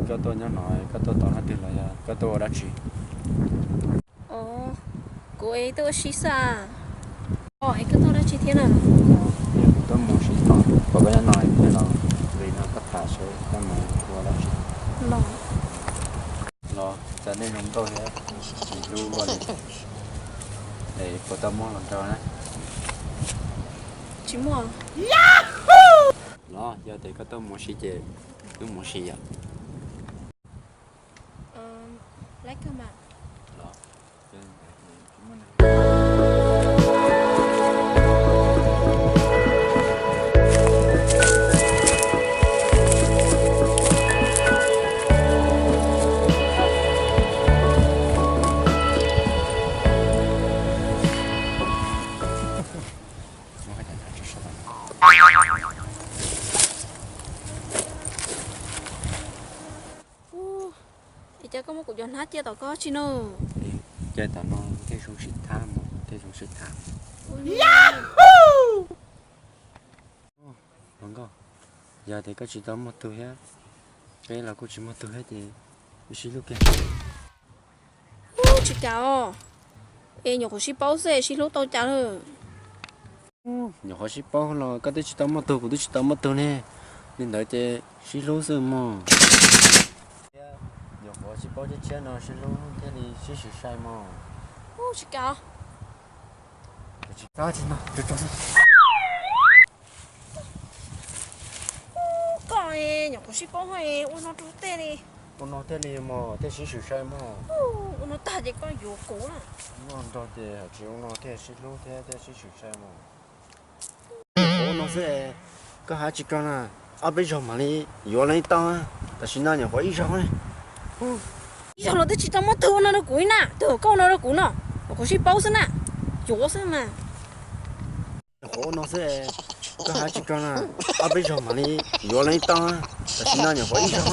Koj tuaj nyob no, koj tuaj tos leej twg los yog koj tuaj ua dab tsi? Os, kuv es tuaj ua si xwb. Os, es koj tuaj ua dab tsi thiab na? Kuv tuaj mus si tod, pom koj nyob no thiab los, vim no koj tham seb koj mus ua dab tsi. Los, txawm nej zoo nkauj thiab tsis hlub luaj li, es puas tau muaj hluas nraug na? Tsis muaj. Los, yog tias koj tuaj mus si ces wb mus si yom. Los, Es cas koj muab kuv cov hnab cia tom koj tsi no? Cia tom no thiaj zoo sib thab mog, thiaj zoo sib thab. Hluas nkauj, yog tias koj tsis tau muaj tug thiab, peb los kuj tsis muaj tug thiab ces wb sib hlub kiag. Tsis kam os, es nyuam qhuav sib paub xwb es sib hlub tau cas lawm? Nyuam qhuav sib paub los koj twb tsis tau muaj tug, kuv twb tsis tau muaj tug ne, li ntawd ces sib hlub xwb mog. Nyuam qhuav sib paub tshiab tshiab no sib hlub thiaj li sib swm sai mog. Tsis kam. Koj nyuam qhuav sib paub ua no rau tej li. Ua no thiaj li mog, thiaj sib swm sai mog. Ua no tag ces koj yuav kuv na. Ua no ces hais tsis ua no thiaj sib hlub thiab thiaj sib swm sai mog. Ua no xwb, koj hais tsis koj na, ob peb zaug mam li yuav leej tau, tam sim no nyuam qhuav ib zaug. Ib zaug los twb tsis tau muaj tug ua no rau kuv li na, twb koj ua no rau kuv no, nyuam qhuav sib paub xwb na, yuav xwb mas. Nyuam qhuav ua no xwb, koj hais tsis koj na, ob peb zaug mam li yuav leej tau, tam sim no nyuam qhuav ib zaug.